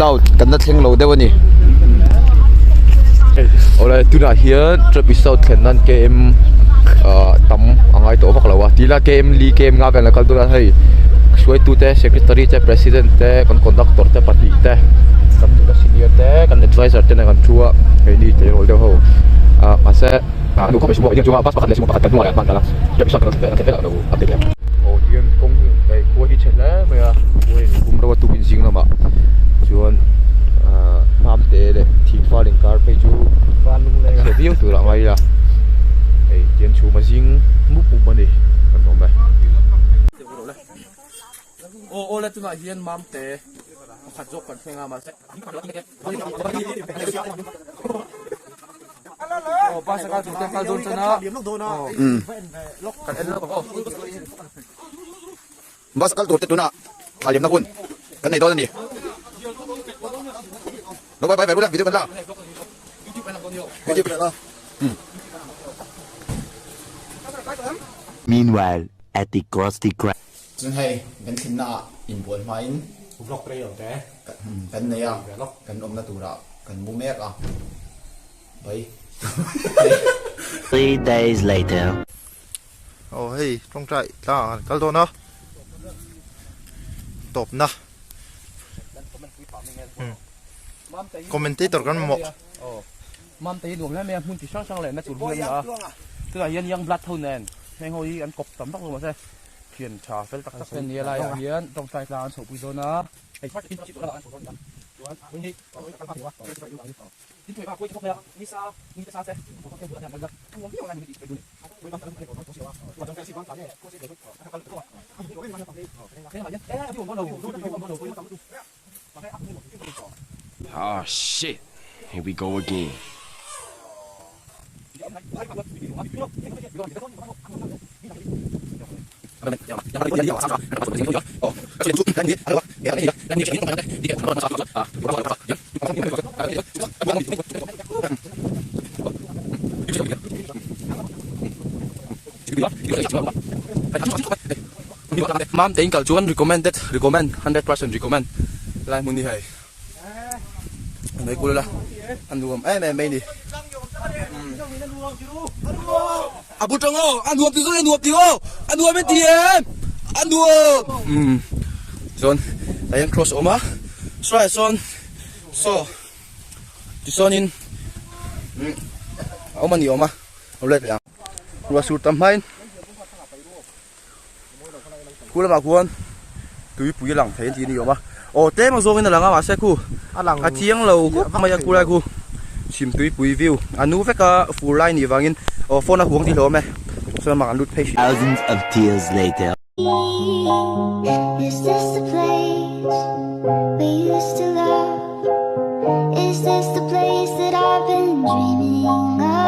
South kan la thleng lo deuh a ni. Awle tunah hian Trapi South thlen nan km ah tam a ngai tawh vak lo a tila km li km nga vel a kal dawn a hei hruaitute secretary te president te kan conductor te pahnih te kan nula senior te kan adviser te nen kan thu a keini tleirawl deuh ho ah mahse ah bus pakhat leh sumo pakhat kan hnungah an hman a Trapi South kan thlen velah lo update leh ang. Aw hian kawng hei khua hi chhe hle mai a khua in bum reuh a tukin zing lamah chuan ahh hnamte leh thingfal inkar phei chu chhe viau tur a ngai a hei tian chhum a zing mup mup a ni kan awm e. Aw aw le tunah hian mamte pakhat zawk kan thleng a mahse. Bus kal tur te tuna thla liamna hun kan nei dawn a ni. Lo bye bye ve ru la video kan la. YouTube Meanwhile, at the Krusty Krab. Chuan hei kan thlenna ah inbual hmain Vlog rei lo te. Kan nei a, kan awmna turah kan mu mek a, bai. Three days later. Aw hei tawngtai tlang ah kan kal dawn a, tawpna commentator kan mamawh. Mamte hi nuam hle mai a, hmun chi hrang hrang leh na tur hmun a ni a, tunah hian young blood ho nen heng ho hi an kawp tam vak lo mahse thian tha fel tak tak te an ni a laiah hian tawngtai tlang an chhohpui dawn a. Aw shit here we go again. Mam te in kal chuan recommended recommend 100% recommend lai hmun hi hei mai kul la a nuam em em mai ni a bu tang aw a nuam ti zawng a nuam ti aw a nuam em ti em a nuam um chuan tah hian cross a awm a saw ah sawn saw tichuanin a awm a ni awm a lo let leh ang. Ruah sur tam hmain khu lamah khuan tuipui a lang thei tih a ni awm a aw tlem a zawngin a lang a mahse khu a chiang lo khawp mai a khu lai khu chhim tuipui view a nu vek a fur lai nih vangin aw phone a huang tih hlawm e chuan amah kan lut phei hrih. Thousands of tears later. Is this the place we used to love? Is this the place that I've been dreaming of?